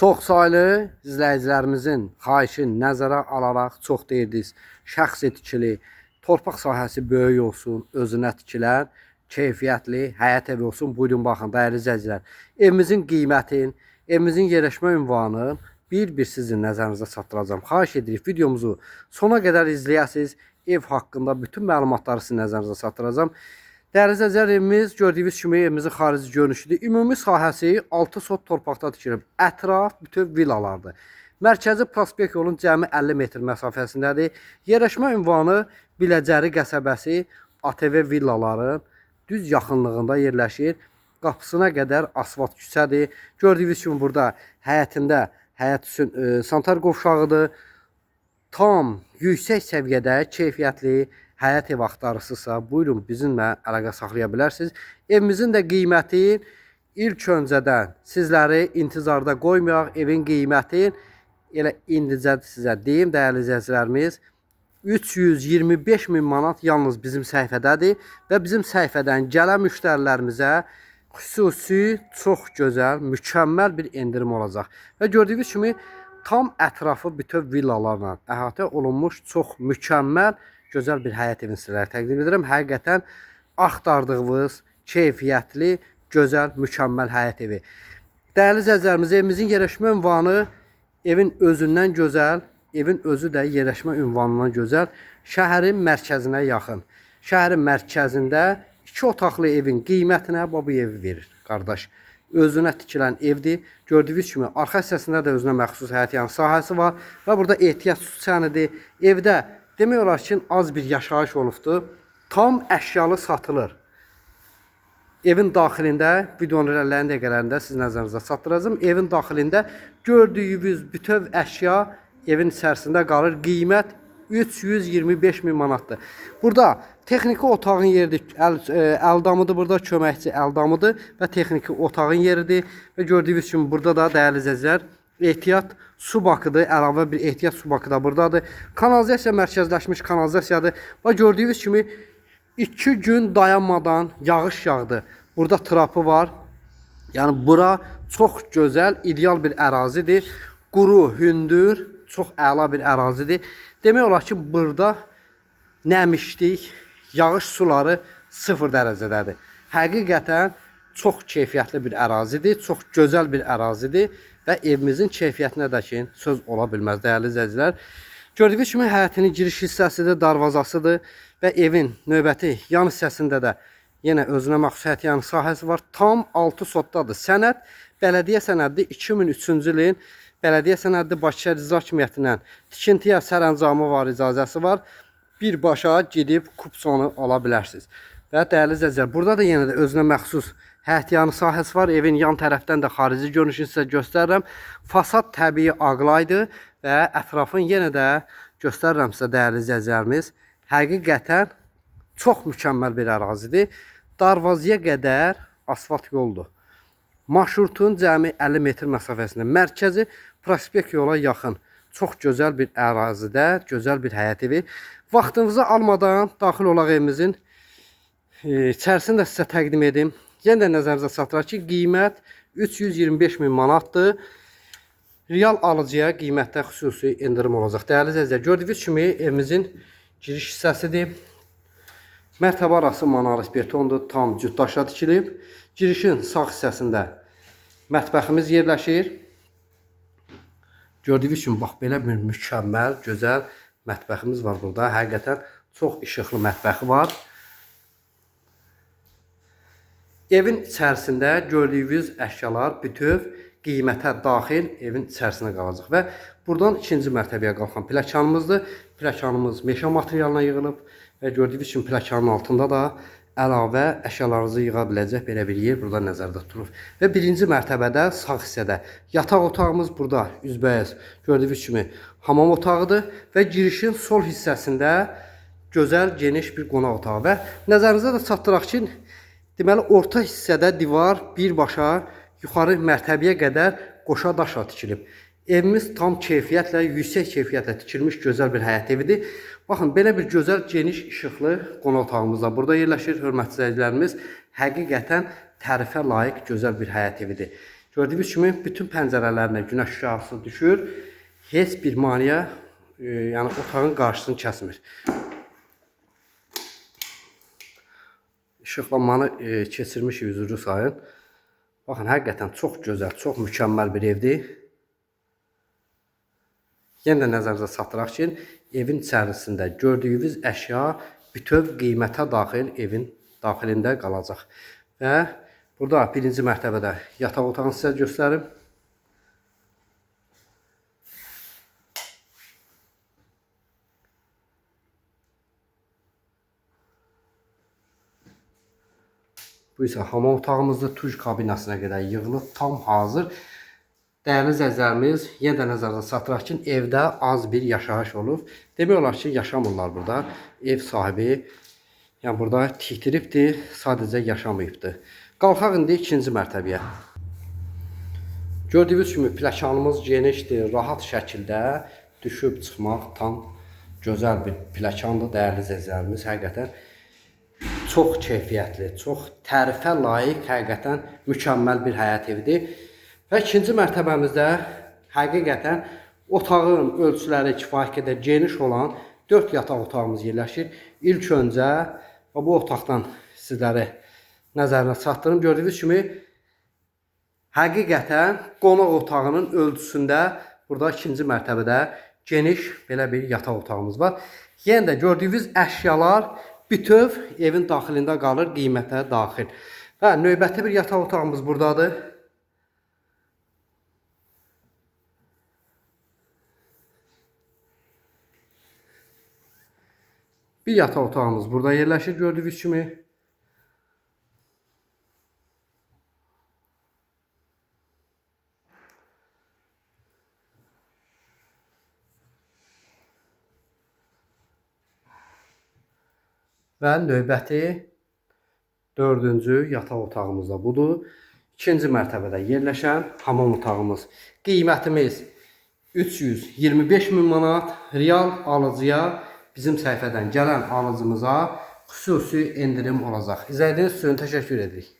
Çox saylı izləyicilərimizin xahişini nəzərə alaraq çox deyirdiniz. Şəxsi tikili, torpaq sahəsi böyük olsun, özünə tikilən, keyfiyyətli həyət evi olsun. Buyurun baxın, dəyərli izləyicilər. Evimizin qiymətini, evimizin yerləşmə ünvanını bir-bir sizin nəzərinizə çatdıracağam. Xahiş edirik videomuzu sona qədər izləyəsiniz. Ev haqqında bütün məlumatları sizin nəzərinizə çatdıracağam. Dəyərli izləyicilər, evimiz gördüyünüz kimi evimizin xarici görünüşüdür. Ümumi sahəsi 6 sot torpaqda tikilib. Ətraf bütöv villalardır. Mərkəzi prospekt yolun cəmi 50 metr məsafəsindədir. Yerləşmə ünvanı Biləcəri qəsəbəsi ATV villaların düz yaxınlığında yerləşir. Qapısına qədər asfalt küçədir. Gördüyünüz kimi burada həyətində həyət üçün sanitar qovşağıdır. Tam yüksək səviyyədə keyfiyyətli həyət ev axtarırsınızsa, buyurun bizimlə əlaqə saxlaya bilərsiniz. Evimizin də qiyməti ilk öncədən sizləri intizarda qoymayaq. Evin qiyməti elə indicə sizə deyim, dəyərli izləyicilərimiz, 325 min manat yalnız bizim səhifədədir və bizim səhifədən gələn müştərilərimizə xüsusi çox gözəl, mükəmməl bir endirim olacaq. Və gördüyünüz kimi tam ətrafı bütöv villalarla əhatə olunmuş çox mükəmməl, gözəl bir həyət evini sizlərə təqdim edirəm. Həqiqətən axtardığınız keyfiyyətli, gözəl, mükəmməl həyət evi. Dəyərli izləyicilərimiz, evimizin yerləşmə ünvanı evin özündən gözəl, evin özü də yerləşmə ünvanından gözəl, şəhərin mərkəzinə yaxın. Şəhərin mərkəzində 2 otaqlı evin qiymətinə bu evi verir qardaş. Özünə tikilən evdir. Gördüyünüz kimi arxa hissəsində də özünə məxsus həyət yanı sahəsi var və burada ehtiyat su çənidir. Evdə demək olar ki, az bir yaşayış olubdur. Tam əşyalı satılır. Evin daxilində videonun irəliləyən dəqiqələrində sizin nəzərinizə çatdıracağam. Evin daxilində gördüyünüz bütöv əşya evin içərisində qalır. Qiymət 325 min manatdır. Burada texniki otağın yeridir. Əldamıdır burada, köməkçi əldamıdır və texniki otağın yeridir. Və gördüyünüz kimi burada da dəyərli izləyicilər ehtiyat su bakıdır. Əlavə bir ehtiyat su bakı da buradadır. Kanalizasiya mərkəzləşmiş kanalizasiyadır. Və gördüyünüz kimi 2 gün dayanmadan yağış yağdı. Burada trapı var. Yəni bura çox gözəl, ideal bir ərazidir. Quru, hündür, çox əla bir ərazidir. Demək olar ki, burada nəmişlik, yağış suları 0 dərəcədədir. Həqiqətən çox keyfiyyətli bir ərazidir, çox gözəl bir ərazidir və evimizin keyfiyyətinə də ki, söz ola bilməz, dəyərli izləyicilər. Gördüyünüz kimi həyətinin giriş hissəsidir, darvazasıdır və evin növbəti yan hissəsində də yenə özünə məxsus həyət yanı sahəsi var. Tam 6 sotdadır. Sənəd bələdiyyə sənədidir. 2003-cü ilin bələdiyyə sənədidir. Bakı şəhər İcra Hakimiyyətindən tikintiyə sərəncamı var, icazəsi var. Birbaşa gedib kupçonu ala bilərsiniz. Və dəyərli izləyicilər, burada da yenə də özünə məxsus həyət yanı sahəsi var. Evin yan tərəfdən də xarici görünüşünü sizə göstərirəm. Fasad təbii ağlaydı və ətrafın yenə də göstərirəm sizə dəyərli izləyicilərimiz. Həqiqətən çox mükəmməl bir ərazidir. Darvazaya qədər asfalt yoldur. Marşrutun cəmi 50 metr məsafəsində mərkəzi prospekt yola yaxın. Çox gözəl bir ərazidə, gözəl bir həyət evi. Vaxtınızı almadan daxil olaq evimizin içərisini də sizə təqdim edim. Yenə də nəzərinizə çatdıraq ki, qiymət 325 min manatdır. Real alıcıya qiymətdə xüsusi endirim olacaq. Dəyərli izləyicilər, gördüyünüz kimi evimizin giriş hissəsidir. Mərtəbə arası monolit betondur, tam cüt daşla tikilib. Girişin sağ hissəsində mətbəximiz yerləşir. Gördüyünüz kimi bax belə bir mükəmməl, gözəl mətbəximiz var burada. Həqiqətən çox işıqlı mətbəxi var. Evin içərisində gördüyünüz əşyalar bütöv qiymətə daxil evin içərisinə qalacaq və buradan ikinci mərtəbəyə qalxan pilləkənimizdir. Pilləkənimiz meşə materialına yığılıb və gördüyünüz kimi pilləkənin altında da əlavə əşyalarınızı yığa biləcək belə bir yer burada nəzərdə tutulub. Və birinci mərtəbədə sağ hissədə yataq otağımız burada üzbəyiz gördüyünüz kimi hamam otağıdır və girişin sol hissəsində gözəl, geniş bir qonaq otağı və nəzərinizə də çatdıraq ki, deməli orta hissədə divar birbaşa yuxarı mərtəbəyə qədər qoşa daşla tikilib. Evimiz tam keyfiyyətlə, yüksək keyfiyyətlə tikilmiş gözəl bir həyət evidir. Baxın, belə bir gözəl, geniş, işıqlı qonaq otağımız da burada yerləşir. Hörmətli izləyicilərimiz, həqiqətən tərifə layiq gözəl bir həyət evidir. Gördüyünüz kimi bütün pəncərələrinə günəş şüası düşür. Heç bir maneə, yəni otağın qarşısını kəsmir. İşıqlanmanı keçirmişik, üzrlü sayın. Baxın, həqiqətən çox gözəl, çox mükəmməl bir evdir. Yenə də nəzərinizə çatdıraq ki, evin içərisində gördüyünüz əşya bütöv qiymətə daxil evin daxilində qalacaq. Və burada birinci mərtəbədə yataq otağını sizə göstərim. Bu isə hamam otağımızdır. Tuş kabinasına qədər yığılıb, tam hazır. Dəyərli izləyicilərimiz, yenə də nəzərinizə çatdıraq ki, evdə az bir yaşayış olub. Demək olar ki, yaşamırlar burada. Ev sahibi, yəni burada tikdiribdir, sadəcə yaşamayıbdır. Qalxaq indi ikinci mərtəbəyə. Gördüyünüz kimi pləkanımız genişdir, rahat şəkildə düşüb çıxmaq tam gözəl bir pləkandır, dəyərli izləyicilərimiz. Həqiqətən çox keyfiyyətli, çox tərifə layiq, həqiqətən mükəmməl bir həyət evidir. Və ikinci mərtəbəmizdə həqiqətən otağın ölçüləri kifayət qədər geniş olan 4 yataq otağımız yerləşir. İlk öncə bu otaqdan sizləri nəzərinə çatdırım. Gördüyünüz kimi həqiqətən qonaq otağının ölçüsündə burada ikinci mərtəbədə geniş belə bir yataq otağımız var. Yenə də gördüyünüz əşyalar bütöv evin daxilində qalır, qiymətə daxil. Və növbəti bir yataq otağımız buradadır. Bir yataq otağımız burada yerləşir gördüyünüz kimi. Və növbəti dördüncü yataq otağımız da budur. İkinci mərtəbədə yerləşən hamam otağımız. Qiymətimiz 325 min manat. Real alıcıya, bizim səhifədən gələn alıcımıza xüsusi endirim olacaq. İzlədiyiniz üçün təşəkkür edirik.